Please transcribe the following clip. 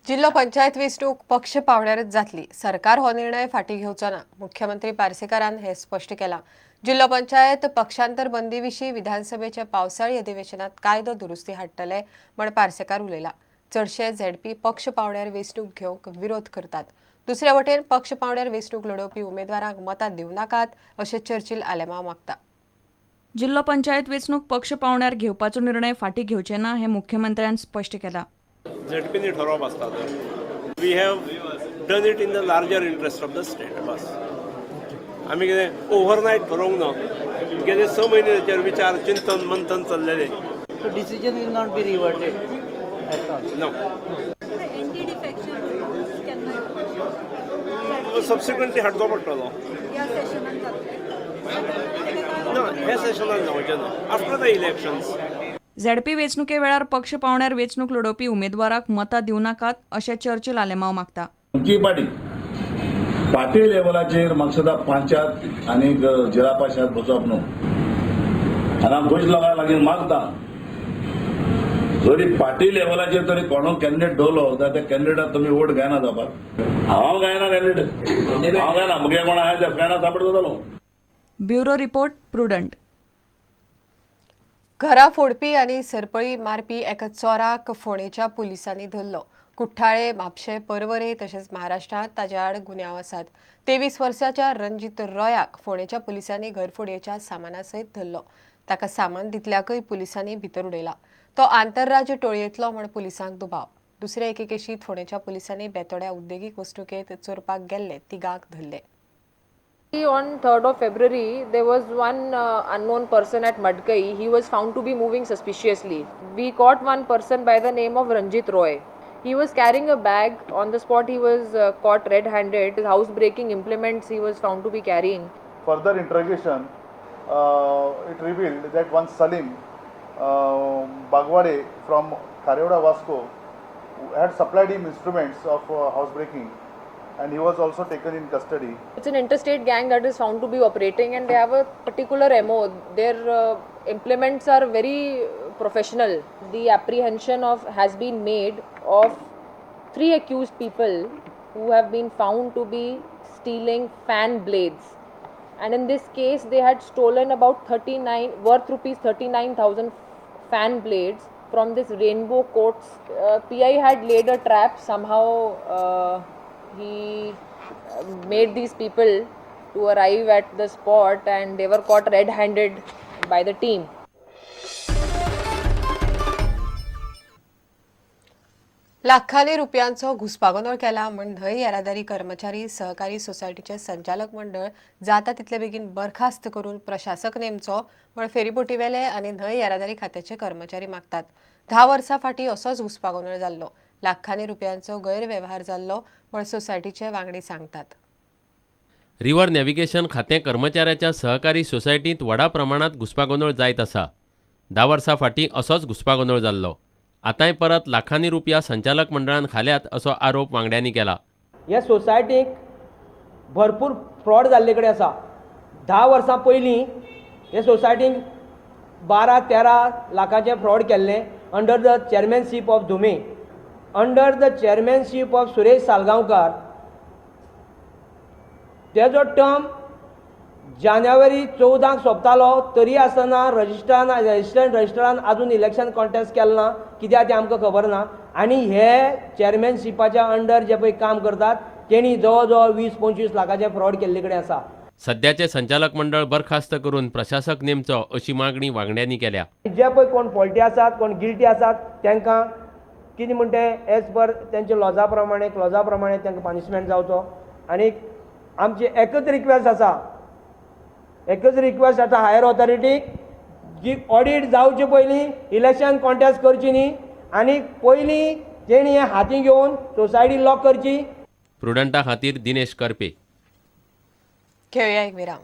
जिल्हो पंचायत वेंचणूक पक्ष पावंड्यारच जातली. सरकार हो निर्णय फाटीं घेवचो ना. मुख्यमंत्री पार्सेकारान हें स्पश्ट केलां. जिल्हो पंचायत पक्षांतर बंदी विशीं विधानसभेच्या पावसाळी अधिवेशनात कायदो दुरुस्ती हाडटले म्हण पार्सेकार उलयला. चडशे झेडपी पक्ष पावंड्यार वेंचणूक घेवंक विरोध करतात. दुसऱ्या वटेन पक्ष पावंड्यार वेंचणूक लडोवपी उमेदवारांक मतां दिवं नाकात अशें चर्चिल आलेमांव मागता. जिल्हो पंचायत वेंचणूक पक्ष पावंड्यार घेवपाचो निर्णय फाटीं घेवचे ना हें मुख्यमंत्र्यान स्पश्ट केलां. झेडपीनी ठरोवप आसता. We have done it in the larger interest of the state. बस, आमी कितें ओव्हरनायट ठरोवंक ना. गेले 6 म्हयने ताचेर विचार, चिंतन, मंथन चल्लेलें. So decision will not be reverted at all. No. Anti defection rules केन्ना सबसिक्वंटली हाडचो पडटलो. ह्या सेशनान जातले? ना, ह्या सेशनान जावचें ना, आफ्टर the elections. ZP वेंचणुके वेळार पक्ष पावंड्यार वेंचणूक लडोवपी उमेदवाराक मतां दिवं नाकात अशें चर्चिल आलेमांव मागता. आमची पार्टी पार्टी लेवलाचेर म्हाका पंचायत आनी जिल्हा परिशद बसप न्हू. आनी हांव गोंयच्या लोकां लागीं मागता, जरी पार्टी लेवलाचेर तरी कोणो कॅन्डिडेट दवरलो जाल्यार त्या कॅन्डिडेटाक तुमी वोट घेयना जावपाक. हांव गायना कॅन्डिडेट, हांव गायना. मुगे कोण आहा त्या फ्रेंडा सापडत जालो. Bureau report, Prudent. घरां फोडपी आनी सरपळी मारपी एका चोराक फोंडेच्या पुलिसांनी धरलो. कुठ्ठाळे, म्हापशें, परवरे तशेंच महाराष्ट्रांत ताचे आड गुन्यांव आसात. 23 वर्साच्या रंजीत रॉयाक फोंडेच्या पुलिसांनी घरफोडयेच्या सामाना सयत धरलो. ताका सामान दितल्याकय पुलिसांनी भितर उडयला. तो आंतरराज्य टोळयेंतलो म्हण पुलिसांक दुबाव. दुसरे एके केशींत फोंडेच्या पुलिसांनी बेतोड्या उद्देगीक वसणुकेंत चोरपाक गेल्ले तिगांक धरले. On 3rd of February, there was one unknown person at Madkai. He was found to be moving suspiciously. We caught one person by the name of Ranjit Roy. He was carrying a bag. On the spot, he was caught red handed. His house breaking implements he was found to be carrying. Further interrogation, it revealed that one Salim Bagwade from Kharewada Vasco had supplied him instruments of housebreaking, and he was also taken in custody. It's an interstate gang that is found to be operating, and they have a particular MO. Their implements are very professional. The apprehension of has been made of three accused people who have been found to be stealing fan blades. And in this case, they had stolen about 39 worth ₹39,000 fan blades from this Rainbow Courts. PI had laid a trap. Somehow he made these people to arrive at the spot, and they were caught red handed by the team. लाखांनी रुपयांचो घुस्पागोंदळ केला म्हण न्हंय येरादारी कर्मचारी सहकारी सोसायटीचे संचालक मंडळ जाता तितले बेगीन बरखास्त करून प्रशासक नेमचो म्हण फेरीबोटीवेले आनी न्हंय येरादारी खात्याचे कर्मचारी मागतात. 10 वर्सां फाटीं असोच घुस्पागोंदळ जाल्लो. लाखांनी रुपयांचो गैरवेव्हार जाल्लो म्हण सोसायटीचे वांगडी सांगतात. रिव्हर नॅव्हिगेशन खातें कर्मचाऱ्याच्या सहकारी सोसायटींत व्हडा प्रमाणांत घुस्पागोंदळ जायत आसा. 10 वर्सां फाटीं असोच घुस्पागोंदळ जाल्लो. आतांय परत लाखांनी रुपया संचालक मंडळान खाल्यात असो आरोप वांगड्यांनी केला. हे सोसायटीक भरपूर फ्रॉड जाल्ले कडेन आसा. 10 वर्सां पयलीं हे सोसायटीक 12-13 लाखाचें फ्रॉड केल्लें under the chairmanship of Dhume, under the chairmanship of Suresh Salgaonkar. तेजो टर्म जानेवारी 14क सोंपतालो, तरी आसतना रजिस्ट्रान रजिस्ट्रंट रजिस्ट्रान अजून इलेक्शन कॉन्टेस्ट केलें ना. कित्याक तें आमकां खबर ना. आनी हे चेअरमॅनशिपाच्या अंडर जे पळय काम करतात, तेणी जवळ जवळ 20-25 लाखाचें फ्रॉड केल्ले कडेन आसा. सद्याचे संचालक मंडळ बरखास्त करून प्रशासक नेमचो अशी मागणी वांगड्यांनी केल्या. जे पळय कोण फॉल्टी आसात, कोण गिल्टी आसात, तांकां कितें म्हणटा तें एज पर तेंच्या लॉजा प्रमाणे, क्लॉजा प्रमाणे तांकां पनिशमेंट जावचो. आनी आमची एकच रिक्वेस्ट आसा, एकच रिक्वेस्ट आसा हायर ऑथॉरिटीक की ऑडीट जावचे पयलीं इलेक्शन कॉन्टेस्ट करची न्ही आनी पयलीं तेणी हें हाती घेवन सोसायटी लॉक करची. प्रुडंटा खातीर दिनेश करपे. घेवया एक विराम.